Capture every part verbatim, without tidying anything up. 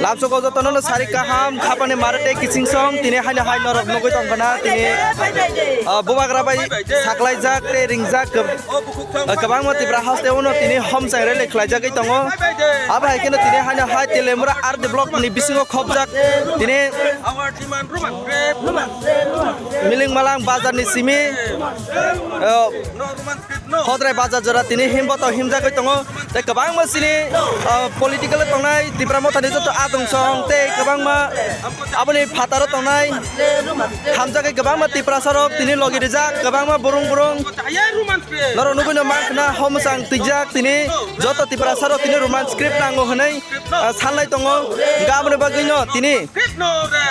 Lamsoko jotono no sari kaham, khapani mare tei kiching song, tini haino hai norok nugui tongkha na, tini, ah, bubagra bai saklaijak tei ringjak, kwb-, ah, kwbangma Tipra haste uno tini homchang rally khlaijagwi tongo. Abo hai kheno tini haino hai Teliamura R D block ni bisingo khopjak, tini Miling Malang bazar ni simi, ah, Hodrai bazar jora tini himbo to himjagwi tongo. Tei kwbangma chini, ah, political o tongnai Tipra Mothani joto adong song tei kwbangma aboni phataro tongnai hamjakgwi kwbangma Tiprasa rok tini logi rijak, kwbangma burung burung norok nugui no mankha na homchang twijak tini joto Tiprasa rok tini Roman script nango hwnwi, ah, sanlai tongo. Hwnkhe aboni bagwi no tini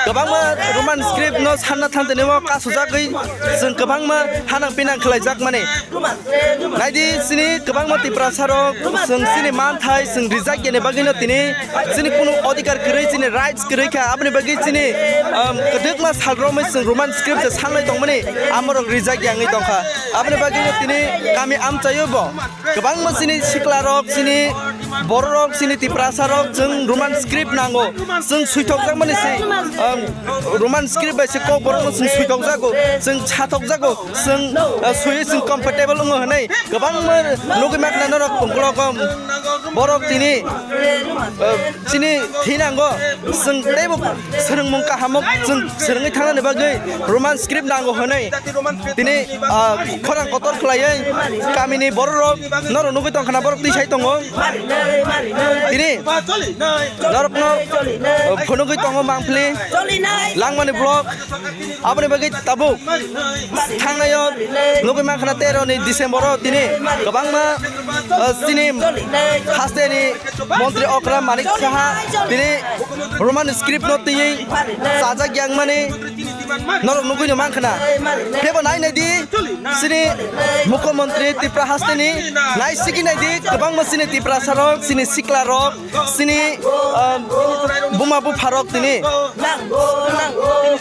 kwbangma Roman script no sanna thang tini o kasujagwi chwng kwbangma hanang pinang khlaijak mani. Naidi chini kwbangma Tiprasa rok chwng chini manthai chwng rijak yani bagwi no tini chini kunu odhikar kwrwi chini rights kwrwi kha aboni bagwi chini, um, kwdwkma sal romwi chwng Roman script se sanlai tongmani amorok rijak yangwi tongkha aboni bagwi no tini kami amchaio bo. Kwbangma chini sikla rok, chini borok rok, chini Tiprasa rok, chwng Roman script nango. Chwng swithokjakmani se, um, Roman script bai se kok borok no chwng swithokjago, chwng sathokjago, chwng, uh, swiwi chwng comfortable wngo hwnwi. Kwbangma nugui mankha norok ukulok, um, borok tini, uh, chini thinango, chwng teibo swrwngmung kahamo chwng swrwngwi thangnani bagwi Roman script nango hwnwi tini, ah, khorang kotor khlaiwi kamini borok rok norok nugui tongkha na borok twi sai tongo tini norokno, ah, phunugwi tongo mangpili langmani block aboni bagwi tabuk thangnaio nugui mankha na tero ni December o tini kwbangma, ah, chini hasteni Montri okra Manik Saha tini Roman script no twiwi chajak yang mani norok nugui no mankha na. Phebo nai nai di chini Mukhyamantri Tripura hasteni nai sigi nai di kwbangma chini Tiprasa rok, chini sikla rok, chini, um, buma bupha rok tini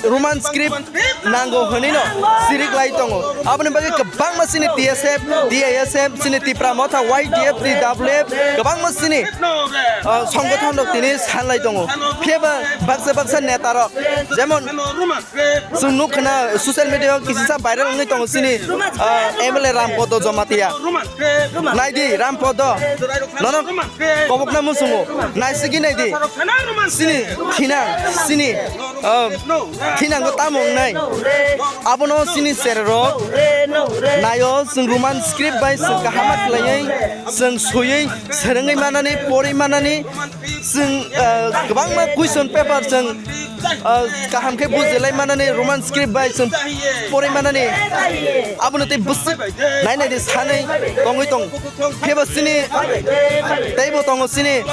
Roman script nango hwnwi no sirik lai tongo. Aboni bagwi kwbangma chini T S F, T I S F, chini Tipra Motha, Y T F, T W F, kwbangma chini, ah, songgothon rok tini san lai tongo. Phiya ba baksa baksa neta rok, jemon chwng nuk khna social media o kisisa viral wngwi tongo chini, ah, M L A Rampodo Jamatia. Naidi Rampodo, nono kobokna muchungo, naisigi naidi. Chini thinang, chini, ah, thinango tamo wngnai. Abono chini chererok naio, chwng Roman script bai chwng kaham khlaiwi, chwng swiwi, swrwngwi manani, porwi manani, chwng, ah, kwbangma question paper chwng, ah, kaham khe bujilai manani, Roman script bai chwng porwi manani. Abono tei bwswk nai nai di sanwi tongwi tong. Phiya ba chini teibo tongo chini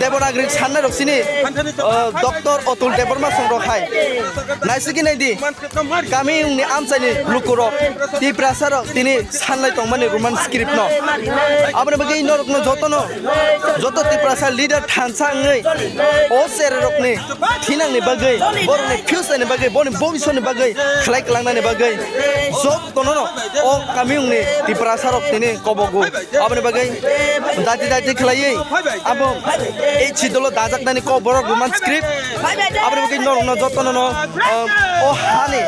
Devanagari sannairok chini, ah, Doctor Atul Debbarma song rok hai. Naisigi nai di. Kami wngni amchaini lukurok, Tiprasarok tini sanlai tongmani Roman script no. Aboni bagwi norokno jotono, joto Tiprasa leader thansa wngwi o chererokni thinangni bagwi, borokni future ni bagwi, boni bobiswtni bagwi khlai kwlangnani bagwi jotono no o kami wngni Tiprasarok tini kobogo. Aboni bagwi daiti daiti khlaiwi abo H C dolo dajaknani kok borok Roman script. Aboni bagwi norokno jotono no, um, o hani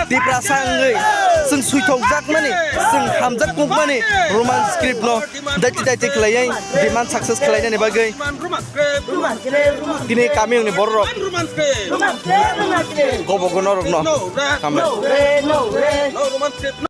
Tiprasa wngwi chwng swithokjakmani, chwng hamjak kukmani Roman script no daiti daiti khlaiwi demand success khlainani bagwi tini kami wngni bororok kobogo norokno hambai.